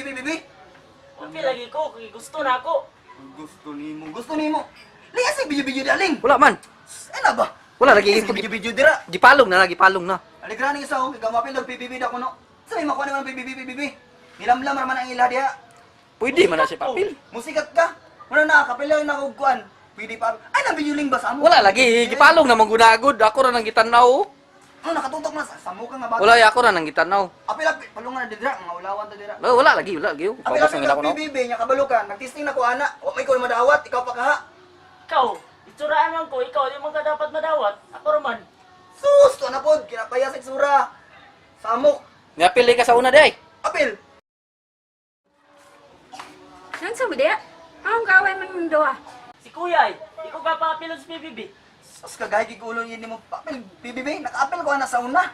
PBB PBB. Okay lagi ko, kay gusto na ako. Gusto nimo, gusto nimo. Ling sa video-video daling. Wala man. Ay na ba? Wala lagi Sa video-video dira. Gipalong na, gipalong na. Aligra ni isa oh, ikaw mapil og PBB da kuno. Sa may makuha naman PBB PBB. Nilamlam ra man ang ila diha. Pwede man na siya papil. Musikat ka. Wala na kapila na kog kuan. Pwede pa. Ay nang video link ba sa amo? Wala lagi, gipalong na manggunagod. Ako ra nang gitanaw. Ano nakatutok na sa samo ka nga ba? Wala ako ra nang gitanaw. Apil apil palungan na dira, mga ulawan ta dira. Wala, wala lagi, wala lagi. Apil Paubos apil ang ila kag ko no. PBB nya kabalo ka. Nagtisting na ko ana. Wa may ko madawat, ikaw pa kaha. Ikaw, itsuraan man ko, ikaw di man ka dapat madawat. Ako raman. Sus, tuwa na pod, kinapaya sa itsura. Samok. Niapil ka sa una day. Apil. Nansa mo diya? Anong gawin man mong duha? Si kuya ay, di ko ka paapilon sa PBB. Sus kagay gigulo yun nimo apil PBB, nakaapil ko ana sa una.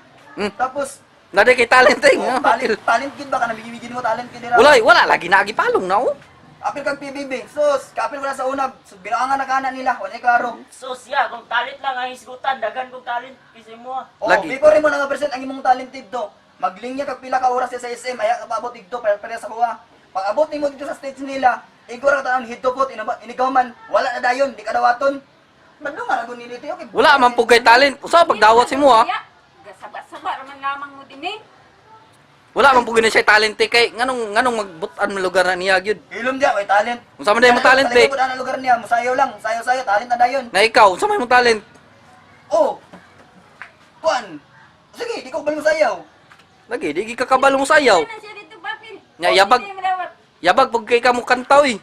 Tapos Naday kay talent eh. oh, talent, talent gid ba ka nabigibigin mo talent gid dira. Wala, wala lagi na gipalong na oh. Apil kag PBB. Sus, kaapil ko na sa una. So, binuangan na kana nila, wala klaro. So siya, kung talent lang ang isgutan, daghan kong talent kasi mo ah. Oh, Lagi. before mo na present ang imong talent dito. Maglinya kag pila ka oras sa SM, aya ka paabot dito para para sa kuha. Pag abot nimo dito sa stage nila, igor ka tanan head to foot inigaw man, wala na dayon, di ka dawaton. Madlungan ra nila ito. Okay. Wala man pug kay talent. Usa pagdawat si mo ah. Gasaba-saba raman lamang mo din eh. Wala man pug na siya talent eh, kay nganong nganong magbutan man lugar na niya gyud. Ilom diya, may talent. Unsa man day mo talent eh? Sa na lugar niya, musayaw lang, sayaw-sayaw, talent na dayon. Na ikaw, unsa may mo talent? Oh. Kuan. Sige, di ko bal musayaw. Lagi di ka kabalo mo sayaw. Ano siya dito, Papil? Nya, yabag. Hindi mo dawat. Yabag pug kay ka mo kantaw eh.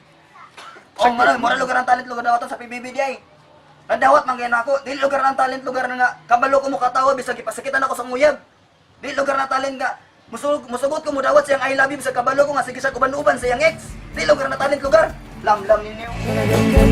Oh, mura, mura lugar ang talent lugar dawaton sa PBB di ay. Nadawat man gayon ako. Dili lugar ang talent lugar na nga kabalo ko mo katawa bisag gipasakitan ako sa nguyab. Dili lugar na talent nga musugot ko mo dawat siyang I love you bisag kabalo ko nga sige siya uban-uban sa iyang ex. Dili lugar na talent lugar. Lamlam ninyo.